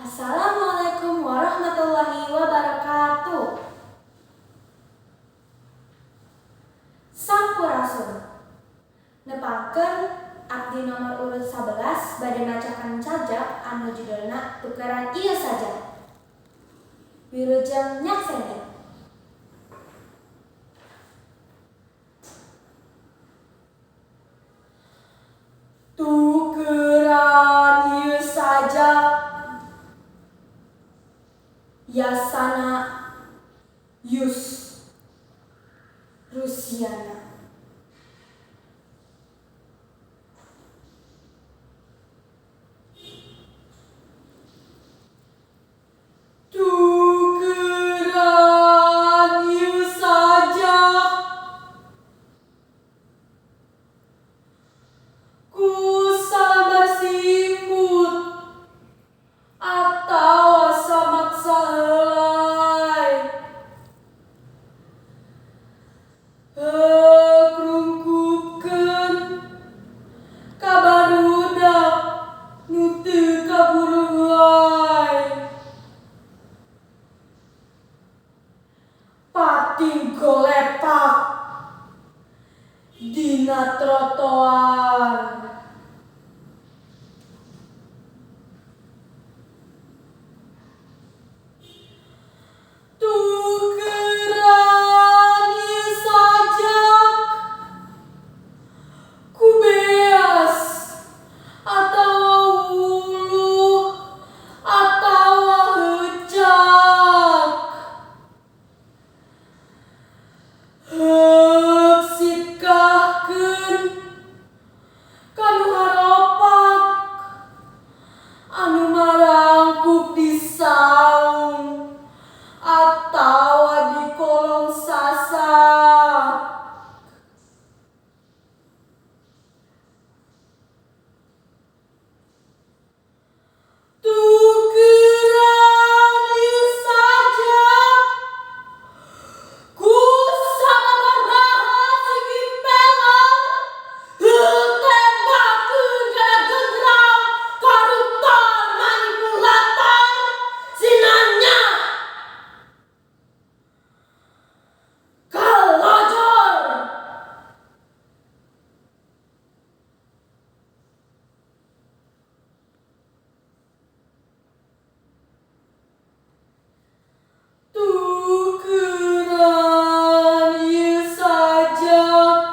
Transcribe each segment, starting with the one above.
Assalamualaikum warahmatullahi wabarakatuh. Sampurasun. Nepangkeun abdi nomor urut 11 bade macakan cajak anu judulna Tukeran Ieu Sajak. Wilujeng nyakseni. Tukeran ieu sajak Yasana Yus Rusiana. Tukeran ieu sajak ku salambar simbut atawa samaksa helai, heuk rungkupkeun ka barudak nu teu kaburu helai, pating golepak dina trotoar. Tukeran ieu sajak ku beas atawa wuluh atawa heucak, heuk sikahkeun ka nu haropak anu marangkuk di saung atawa di kolong sasak. Tukeran ieu sajak ku sababaraha sigi peler, heuh tembakeun kana gendrang koruptor manipulator sinanya kalojor. Tukeran ieu sajak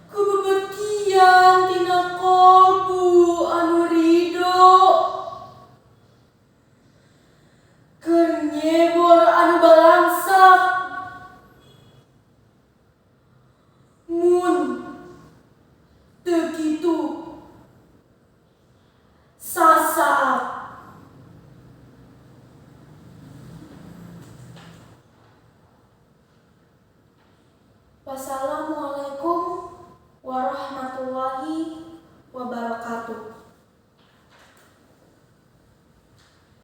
ku bebekian tina kolbu anu ridho, keur nyebor anu balangsak mun teu kitu sasaat. Wassalamualaikum warahmatullahi wabarakatuh.